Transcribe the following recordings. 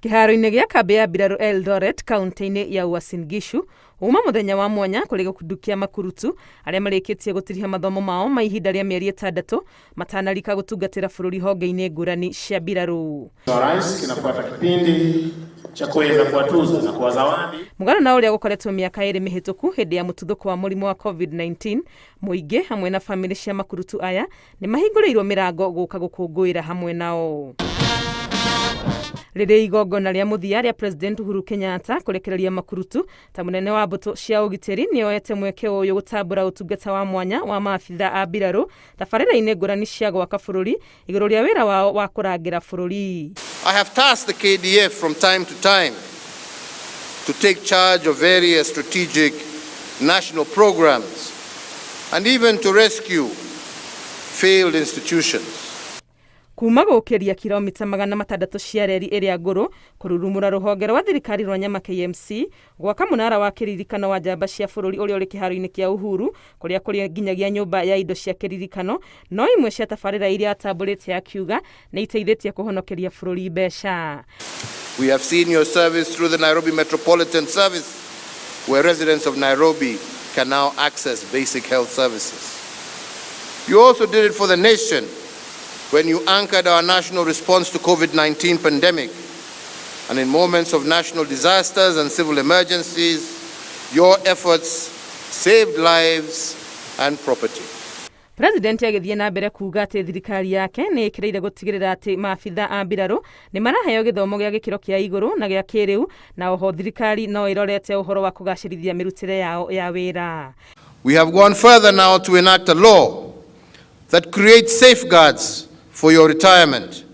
Kĩharo-inĩ gĩa kambĩ ya mbirarũ Eldoret kaunti-inĩ ya Uasin Gishu uma mũthenya wa mwanya kũrĩ gĩkundi kĩa makurutu arĩa marĩkĩtie gũtiriha mathomo mao ma ihinda rĩa mĩeri 6 matanarika gũtungatĩra bũrũri honge-inĩ ngũrani cia mbirarũ. Rais kinafuata kipindi cha kuweza kuwatuza na kuwazawadi. Mũgano na ũrĩa gũkoretwo mĩaka 2 mĩhĩtũku hĩndĩ ya mũtuthũko wa mũrimũ wa COVID-19, mũingĩ hamwe na bamĩrĩ cia makurutu aya nĩ mahingũrĩirwo mĩrango gũka gũkũngũĩra hamwe nao. Rĩrĩ igongona rĩa mũthia rĩa President Uhuru Kenyatta kũrekereria makurutu ta mũnene wa mbũtũ cia ũgitĩri, nĩoete mweke ũyũ gũtambũra ũtungata wa mwanya wa maabitha a mbirarũ tabarĩra-inĩ ngũrani cia gwaka bũrũri igũrũ rĩa wĩra wao wa kũrangĩra bũrũri. I have tasked the KDF from time to time to take charge of various strategic national programs and even to rescue failed institutions. Kuma gũkĩria kilomita 600 cia reri ĩrĩa ngũrũ, kũrurumũra rũhonge rwa thirikari rwa nyama KMC, gwaka mũnara wa kĩririkano wa njamba cia bũrũri ũrĩa ũrĩ kĩharo-inĩ kĩa Uhuru kũrĩa kũrĩ nginyagia nyũmba ya indo cia kĩririkano, no imwe cia tabarĩra iria atambũrĩte akiuga nĩ iteithĩtie kũhonokeria bũrũri mbeca. We have seen your service through the Nairobi Metropolitan Service, where residents of Nairobi can now access basic health services. You also did it for the nation when you anchored our national response to COVID-19 pandemic, and in moments of national disasters and civil emergencies, your efforts saved lives and property. President agĩthiĩ na mbere kuuga atĩ thirikari yake nĩ ĩkĩrĩire gũtigĩrĩra atĩ maabitha a mbirarũ nĩ maraheo gĩthomo gĩa gĩkĩro kĩa igũrũ na gĩa kĩrĩu, na oho thirikari no ĩrorete ũhoro wa kũgacĩrithia mĩrutĩre yao ya wĩra. We have gone further now to enact a law that creates safeguards for your retirement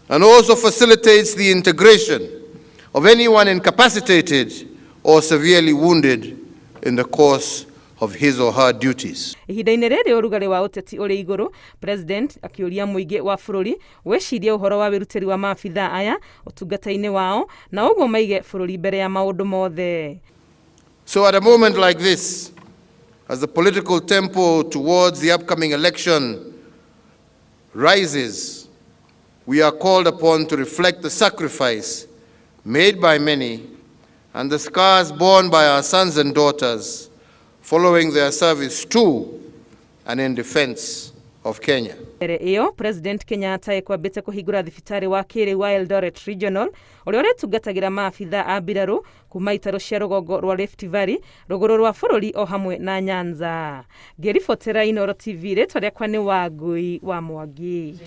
and also facilitates the integration of anyone incapacitated or severely wounded in the course of his or her duties. Ihinda-inĩ rĩrĩ ũrugarĩ wa ũteti ũrĩ igũrũ, President akĩũria mũingĩ wa bũrũri wĩcirie ũhoro wa wĩrutĩri wa maabitha aya ũtungata-inĩ wao na ũguo maige bũrũri mbere ya maũndũ mothe. So at a moment like this, as the political tempo towards the upcoming election rises, we are called upon to reflect the sacrifice made by many and the scars borne by our sons and daughters following their service to and in defense of Kenya. Mbere ĩyo President Kenyatta ekwambĩte kũhingũra thibitarĩ wa kĩrĩu wa Eldoret Regional ũrĩa ũrĩtungatagĩra maabitha a mbirarũ kuma itarũ cia rũgongo rwa Rift Valley, rũgũrũ rwa bũrũri o hamwe na Nyanza. Ngĩribotera Inooro TV, rĩtwa rĩakwa nĩ Wangui wa Mwangi.